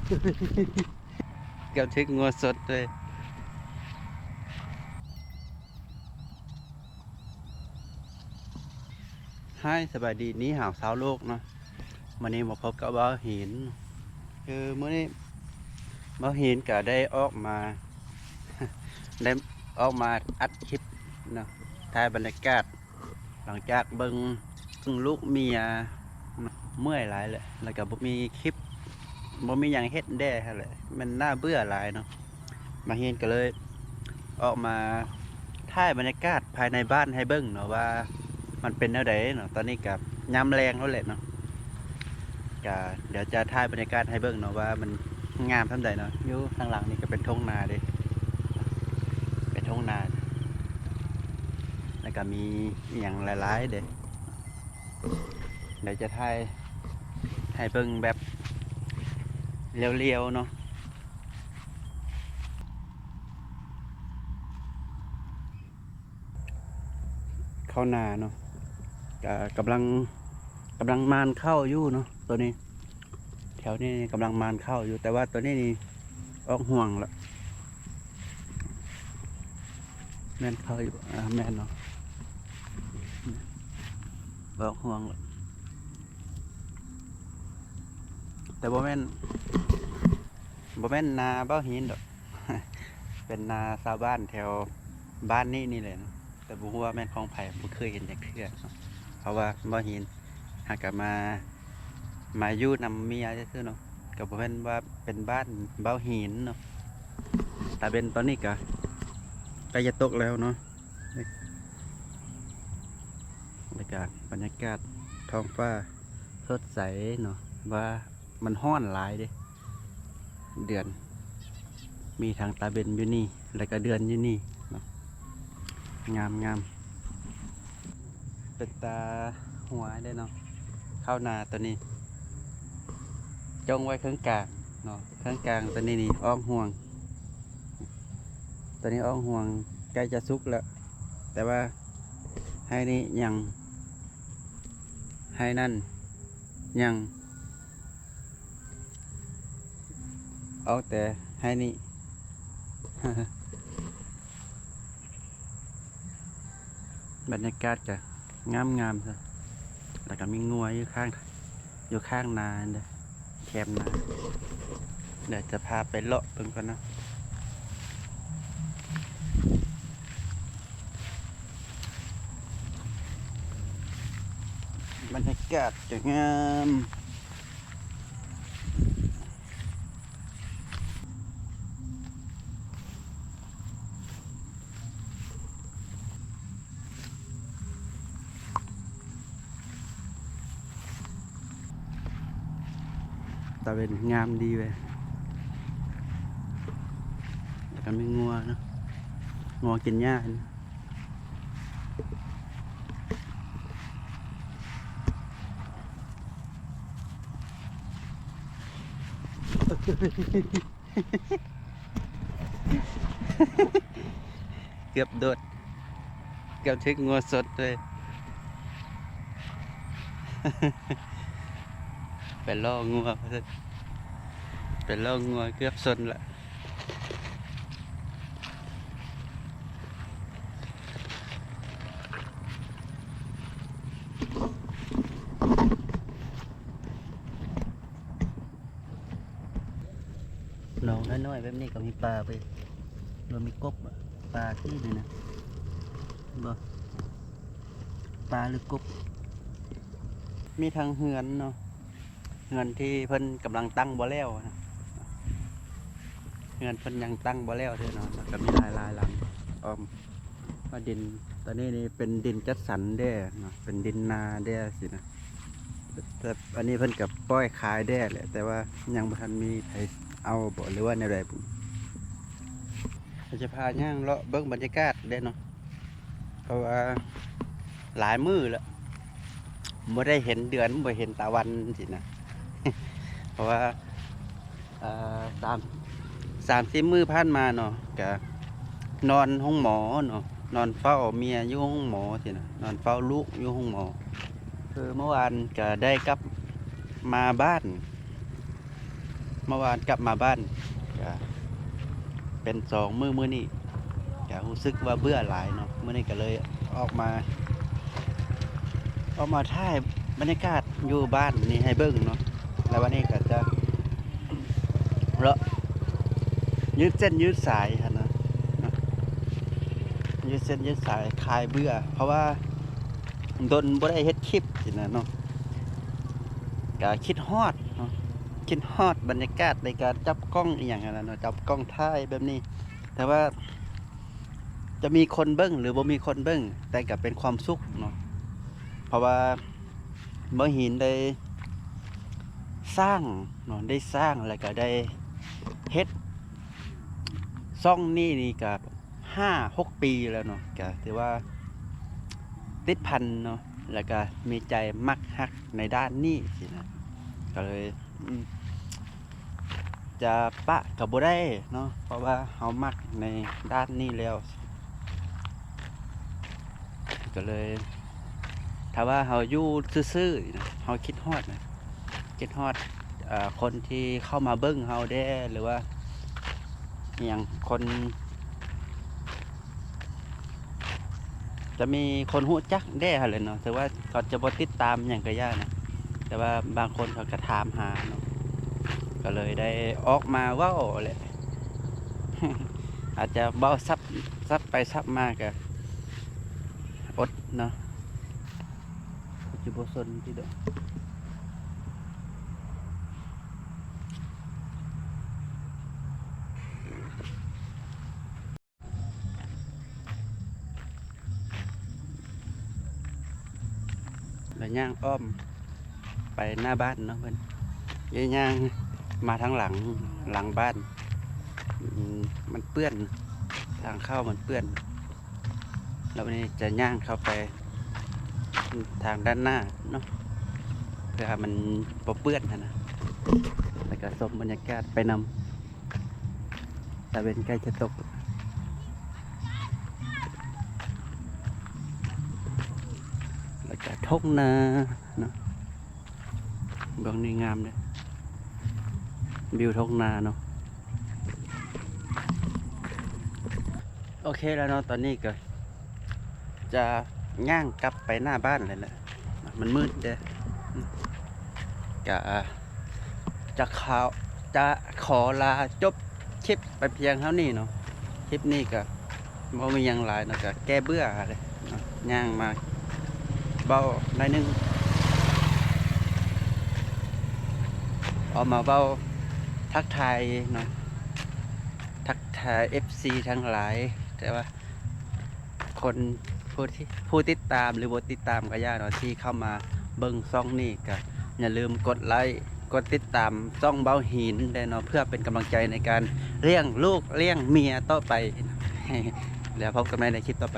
ເກືອບຖືກງົວຊົດເລີຍ. ຮາຍ ສະບາຍດີ ນີ້ຫາວຊາວໂລກເນາະ. ມື້ນີ້ມາພົບກັບບ່າວຫີນ. ຄືມື້ນີ້ບ່າວຫີນກະໄດ້ອອກມາ ໄດ້ອອກມາອັດຄລິບເນາະ ຖ່າຍບັນຍາກາດ ຫຼັງຈາກເບິ່ງ ເບິ່ງລູກເມຍ ເມື່ອຍຫຼາຍແຫຼະ ແລ້ວກໍບໍ່ມີຄລິບ ບໍ່ມີຫຍັງເຮັດແດ່ຫັ້ນແຫຼະ ແມ່ນໜ້າເບື່ອຫຼາຍເນາະ. ບ່າວຫີນກໍເລີຍອອກມາຖ່າຍບັນຍາກາດພາຍໃນບ້ານໃຫ້ເບິ່ງເນາະ ວ່າມັນເປັນແນວໃດເນາະ. ຕອນນີ້ກໍຍາມແລງແລ້ວແຫຼະເນາະ ກະດຽວຈະຖ່າຍບັນຍາກາດໃຫ້ເບິ່ງເນາະ ວ່າມັນງາມສ່ຳໃດເນາະ. ຢູ່ທາງຫຼັງນີ້ກໍເປັນທົ່ງນາເດ້ ເປັນທົ່ງນາ ແລ້ວກໍມີອີ່ຫຍັງຫຼາຍໆເດ້. ດຽວຈະຖ່າຍໃຫ້ເບິ່ງແບບລຽວໆເນາະ. ເຂົ້ານາເນາະ ກະກຳລັງ ກຳລັງໝ່ານເຂົ້າຢູ່ເນາະ ໂຕນີ້ ແຖວນີ້ກຳລັງໝ່ານເຂົ້າຢູ່ ແຕ່ວ່າໂຕນີ້ນີ້ອອກຮວງລະ ແມ່ນເຂົ້າຢູ່ ອ່າ ແມ່ນເນາະ ອອກຮວງລະ ແຕ່ບໍ່ແມ່ນ ບໍ່ແມ່ນນາບ່າວຫີນດອກ ເປັນນາຊາວບ້ານແຖວບ້ານນີ້ນີ້ແຫຼະເນາະ ແຕ່ບໍ່ຮູ້ວ່າແມ່ນຂອງໃຜ ບໍ່ເຄີຍເຫັນຈັກເທື່ອເນາະ. ເພາະວ່າບ່າວຫີນຫາກະມາ ມາຢູ່ນຳເມຍຊື່ໆເນາະ ກໍບໍ່ແມ່ນວ່າເປັນບ້ານບ່າວຫີນເນາະ. ຕາເວັນຕອນນີ້ກະໃກ້ຈະຕົກແລ້ວເນາະ ແລ້ວກະບັນຍາກາດທ້ອງຟ້າສົດໃສເນາະ ວ່າ ມັນຮ້ອນຫຼາຍເດ້ ເດືອນ ມີທັງຕາເວັນຢູ່ນີ້ ແລ້ວກະເດືອນຢູ່ນີ້ເນາະ ງາມໆ. ເປັນຕາຫົວເດ້ເນາະ ເຂົ້ານາໂຕນີ້ ຈົ່ງໄວ້ເຄິ່ງກາງເນາະ ເຄິ່ງກາງໂຕນີ້ນີ້ອອກຮວງ ໂຕນີ້ອອກຮວງໃກ້ຈະສຸກແລ້ວ ແຕ່ວ່າໄຮ່ນີ້ຍັງ ໄຮ່ນັ້ນຍັງ ອອກແຕ່ໄຮ່ນີ້ ບັນຍາກາດກະງາມໆ ແລ້ວກະມີງົວຢູ່ຂ້າງ ຢູ່ຂ້າງນາເດ້ ແຄມນາ ດຽວຈະພາໄປເລາະເບິ່ງກ່ອນເນາະ. ບັນຍາກາດກະງາມ ຕາເວັນງາມດີເວີຍ ແລ້ວກະມີງົວເນາະ ງົວກິນຫຍ້າ ເກືອບໂດດ ເກືອບຖືກງົວຊົດເລີຍ ໄປລໍ້ງົວ ໄປລໍ້ງົວເກືອບຊົນລະ. ໜອງນ້ອຍໆແບບນີ້ກໍມີປາເວີຍ ຫຼືມີກົບ ປາທີ່ນີ້ນະ ບໍ່ ປາຫຼືກົບ ມີທັງເຮືອນເນາະ ເຮືອນທີ່ເພິ່ນກຳລັງຕັ້ງບໍ່ແລ້ວນະ ເຮືອນເພິ່ນຍັງຕັ້ງບໍ່ແລ້ວເທື່ອເນາະ ແລ້ວກໍມີຫຼາຍໆຫຼັງອ້ອມ ວ່າດິນ ຕອນນີ້ນີ້ເປັນດິນຈັດສັນແດ່ເນາະ ເປັນດິນນາແດ່ຊີ້ນະ ແຕ່ອັນນີ້ເພິ່ນກໍປ່ອຍຂາຍແດ່ແຫຼະ ແຕ່ວ່າຍັງບໍ່ທັນມີໃຜເອົາບໍ ຫຼືວ່າແນວໃດບຸ ເຮົາຈະພາຍ່າງເລາະເບິ່ງບັນຍາກາດແດ່ເນາະ ເພາະວ່າຫຼາຍມື້ແລ້ວ ບໍ່ໄດ້ເຫັນເດືອນ ບໍ່ເຫັນຕາວັນຊີ້ນະ ເພາະວ່າ ເອີ ສາມ ສາມສີ່ມື້ຜ່ານມາເນາະ ກະນອນໂຮງໝໍເນາະ ນອນເຝົ້າເມຍຢູ່ໂຮງໝໍຊີ້ນະ ນອນເຝົ້າລູກຢູ່ໂຮງໝໍ. ຄືເມື່ອວານກະໄດ້ກັບມາບ້ານ ເມື່ອວານກັບມາບ້ານ ກະເປັນສອງມື້ ມື້ນີ້ກະຮູ້ສຶກວ່າເບື່ອຫຼາຍເນາະ. ມື້ນີ້ກະເລີຍອອກມາ ອອກມາຖ່າຍບັນຍາກາດຢູ່ບ້ານນີ້ໃຫ້ເບິ່ງເນາະ. ແລ້ວວັນນີ້ກະຈະເລາະຍືດເສັ້ນຍືດສາຍຫັ້ນນະ ຍືດເສັ້ນຍືດສາຍຄາຍເບື່ອ ເພາະວ່າດົນບໍ່ໄດ້ເຮັດຄລິບຊີ້ນະເນາະ. ກະຄິດຮອດເນາະ ຄິດຮອດບັນຍາກາດໃນການຈັບກ້ອງອີ່ຫຍັງຫັ້ນນະເນາະ ຈັບກ້ອງຖ່າຍແບບນີ້. ແຕ່ວ່າຈະມີຄົນເບິ່ງ ຫຼື ບໍ່ມີຄົນເບິ່ງ ແຕ່ກະເປັນຄວາມສຸກເນາະ ເພາະວ່າບ່າວຫີນໄດ້ສ້າງເນາະ ໄດ້ສ້າງ ແລ້ວກະໄດ້ເຮັດຊ່ອງນີ້ນີ້ກະ ຫ້າຫົກປີແລ້ວເນາະ ກະຖືວ່າຕິດພັນເນາະ ແລ້ວກະມີໃຈມັກຮັກໃນດ້ານນີ້ຊີ້ນະ. ກະເລີຍ ອືມ ຈະປະກະບໍ່ໄດ້ເນາະ ເພາະວ່າເຮົາມັກໃນດ້ານນີ້ແລ້ວ. ກະເລີຍ ຖ້າວ່າເຮົາຢູ່ຊື່ໆ ເຮົາຄິດຮອດນະ ຄິດຮອດ ເອີ ຄົນທີ່ເຂົ້າມາເບິ່ງເຮົາແດ່ ຫຼືວ່າອີ່ຫຍັງ ຄົນ ຈະມີຄົນຮູ້ຈັກແດ່ຫັ້ນແຫຼະເນາະ ຖືວ່າເຂົາຈະບໍ່ຕິດຕາມຫຍັງກະຢ່ານະ ແຕ່ວ່າບາງຄົນເຂົາກະຖາມຫາເນາະ ກະເລີຍໄດ້ອອກມາເວົ້າແຫຼະ. ອາດຈະເວົ້າສັບ ສັບໄປສັບມາກະອົດເນາະ ເຂົາຈະບໍ່ສົນຕິດອກ. ແລ້ວຍ່າງອ້ອມໄປໜ້າບ້ານເນາະ ເພິ່ນຍ່າງມາທາງຫຼັງ ຫຼັງບ້ານ ອືມ ມັນເປື້ອນ ທາງເຂົ້າມັນເປື້ອນ. ແລ້ວວັນນີ້ຈະຍ່າງເຂົ້າໄປທາງດ້ານໜ້າເນາະ ເພື່ອໃຫ້ມັນບໍ່ເປື້ອນຫັ້ນນະ ແລ້ວກະຊົມບັນຍາກາດໄປນຳ. ຕາເວັນໃກ້ຈະຕົກ ແລ້ວກະທົ່ງນາເນາະ ເບື້ອງນີ້ງາມເດ້ ວິວທົ່ງນາເນາະ. ໂອເຄແລ້ວເນາະ ຕອນນີ້ກະຈະຍ່າງກັບໄປໜ້າບ້ານແລ້ວແຫຼະ ມັນມືດເດ້. ກະຈະຂໍ ຈະຂໍລາຈົບຄລິບໄປພຽງເທົ່ານີ້ເນາະ. ຄລິບນີ້ກະບໍ່ມີຫຍັງຫຼາຍເນາະ ກະແກ້ເບື່ອເລີຍເນາະ ຍ່າງມາເວົ້າໜ້ອຍໜຶ່ງ ອອກມາເວົ້າທັກທາຍເນາະ ທັກທາຍເອັຟຊີທັງຫຼາຍ ແຕ່ວ່າ ຄົນ ຜູ້ທີ່ ຜູ້ຕິດຕາມ ຫຼື ບໍ່ຕິດຕາມກະຢ່າເນາະ ທີ່ເຂົ້າມາເບິ່ງຊ່ອງນີ້ ກະຢ່າລືມກົດໄລ້ ກົດຕິດຕາມຊ່ອງບ່າວຫີນແດ່ເນາະ ເພື່ອເປັນກຳລັງໃຈໃນການລ້ຽງລູກລ້ຽງເມຍຕໍ່ໄປ. ແລ້ວພົບກັນໃໝ່ໃນຄລິບຕໍ່ໄປ.